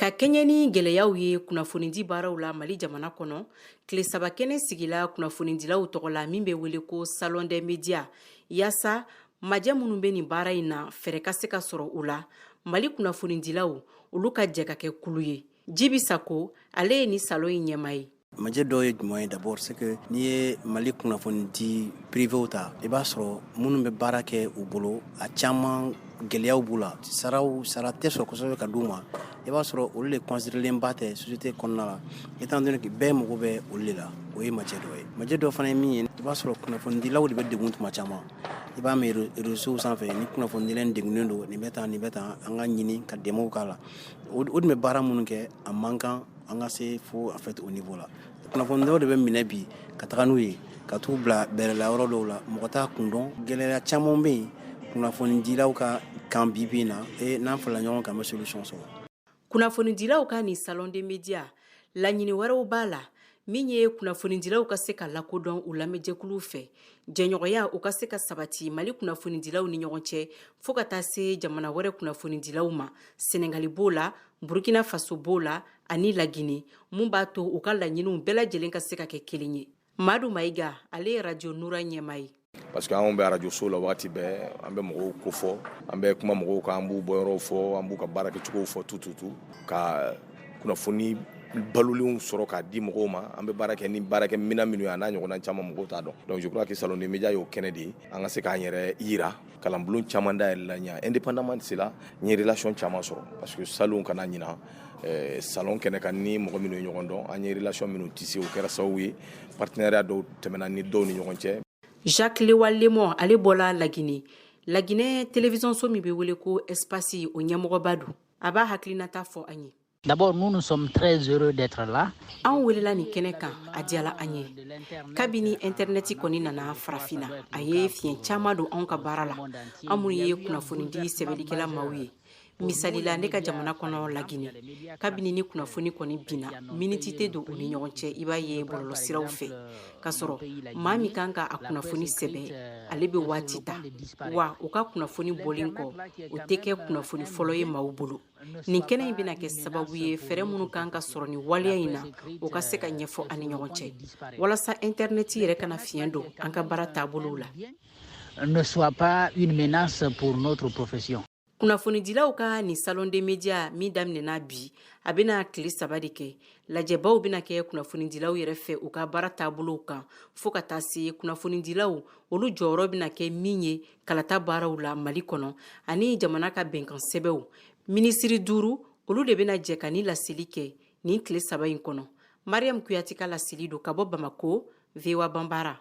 Ka kɛɲɛ ni gɛlɛyaw ye kunnafonidi baaraw la Mali jamana kɔnɔ, tile 3 kɛnɛ sigila kunnafonidilaw tɔgɔ la min bɛ wele ko Salon des médias, yaasa majɛ minnu bɛ nin baara in na, fɛɛrɛ ka se ka sɔrɔ u la, Mali kunnafonidilaw olu ka jɛ ka kɛ kulu ye. Jibi Sako, ale ye nin salon in ɲɛmaa ye. Majɛ dɔw ye jumɛn ye? D'abord, c'est que n'i ye Mali kunnafoni di privéw ta, i b'a sɔrɔ minnu bɛ baara kɛ u bolo, a caman gɛlɛyaw b'u la, saraw sara tɛ sɔrɔ kosɛbɛ ka d'u ma. I b'a sɔrɔ olu de considérélen ba tɛ société kɔnɔna la, étant donné que bɛɛ mago bɛ olu de la. O ye majɛ dɔ ye. Majɛ dɔ fana ye min ye, i b'a sɔrɔ kunnafonidilaw de bɛ degun tuma caman. I b'a mɛn réseaux sanfɛ ni kunnafonidila in degunnen don, nin bɛ tan, nin bɛ tan. An ka ɲini ka dɛmɛw k'a la. O dun bɛ baara minnu kɛ, a man kan an ka se fo en fait au niveau la. Kunnafonidilaw de bɛ minɛ bi ka taga n'u ye ka t'u bila bɛrɛla yɔrɔ dɔw la, mɔgɔ t'a kun dɔn. Gɛlɛya caman bɛ yen kunnafonidilaw ka kan bi bi in na, e n'an farala ɲɔgɔn kan, an bɛ solution sɔrɔ. Kunnafonidilaw ka nin Salon des médias, laɲini wɛrɛw b'a la, min ye kunnafonidilaw ka se ka lakodɔn u lamɛnjɛkuluw fɛ, jɛɲɔgɔnya u ka se ka sabati Mali kunnafonidilaw ni ɲɔgɔn cɛ, fɔɔ ka taa se jamana wɛrɛ kunnafonidilaw ma. Senegali b'o la, Burkina Faso b'o la ani Lagine, mun b'a to u ka laɲiniw bɛɛ lajɛlen ka se ka kɛ kelen ye. Madu Mayiga, ale ye Radio Nura ɲɛmaa ye. Parce que anw bɛ arajoso la wagati bɛɛ, an bɛ mɔgɔw kofɔ, an bɛ kuma mɔgɔw kan, an b'u bɔyɔrɔw fɔ, an b'u ka baara kɛcogow fɔ, tututu ka kunnafoni balolenw sɔrɔ k'a di mɔgɔw ma. An bɛ baara kɛ ni baarakɛ minɛn minnu ye, a n'a ɲɔgɔnna caman, mɔgɔw t'a dɔn. Donc je crois que Salon des médias y'o kɛnɛ de ye an ka se k'an yɛrɛ yira. Kalanbulon caman dayɛlɛla ɲa. Indépendamment de cela, n ye relation caman sɔrɔ, parce que salon kana ɲina salon kɛnɛ kan ni mɔgɔ minnu ye ɲɔgɔn dɔn, an ye relation minnu tissé, o kɛra sababu ye partenariat dɔw tɛmɛna ni dɔw ni ɲɔgɔn cɛ. Jacques Lewa Lemon, ale bɔla Lagine, Laginɛ télévision so min bɛ wele ko Espace, o ɲɛmɔgɔba don. A b'a hakilinata fɔ an ye. D'abord, nous, nous sommes très heureux d'être là. Anw welela nin kɛnɛ kan, a diyala an ye. Kabini intɛrɛnɛti kɔni nana Farafinna, a ye fiɲɛ caman don anw ka baara la, an minnu ye kunnafonidi sɛbɛnnikɛla maaw ye. Misali la, ne ka jamana kɔnɔ Lagine, kabini ni kunnafoni kɔni binna, miniti tɛ don u ni ɲɔgɔn cɛ, i b'a ye bɔlɔlɔsiraw fɛ, k'a sɔrɔ maa min kan ka a kunnafoni sɛbɛn, ale bɛ waati ta wa. U ka kunnafoni bɔlen kɔ, o tɛ kɛ kunnafoni fɔlɔ ye maaw bolo. Nin kɛnɛ in bɛna kɛ sababu ye, fɛɛrɛ minnu kan ka sɔrɔ nin waleya in na, o ka se ka ɲɛfɔ an ni ɲɔgɔn cɛ, walasa intɛrɛnɛti yɛrɛ kana fiɲɛ don an ka baara taabolow la. Ne soit pas une menace pour notre profession. Kunnafonidilaw ka nin Salon des médias min daminɛna bi, a bɛna tile 3 de kɛ. Lajɛbaw bɛna kɛ kunnafonidilaw yɛrɛ fɛ u ka baara taabolow kan, fɔɔ ka taa se kunnafonidilaw olu jɔyɔrɔ bɛna kɛ min ye kalata baaraw la Mali kɔnɔ ani jamana ka bɛnkan sɛbɛw. Minisiri duuru, olu de bɛna jɛ ka ni laseli kɛ nin tile 3 in kɔnɔ. Mariam Kuyati ka laseli don ka bɔ Bamako, VOA Banbara.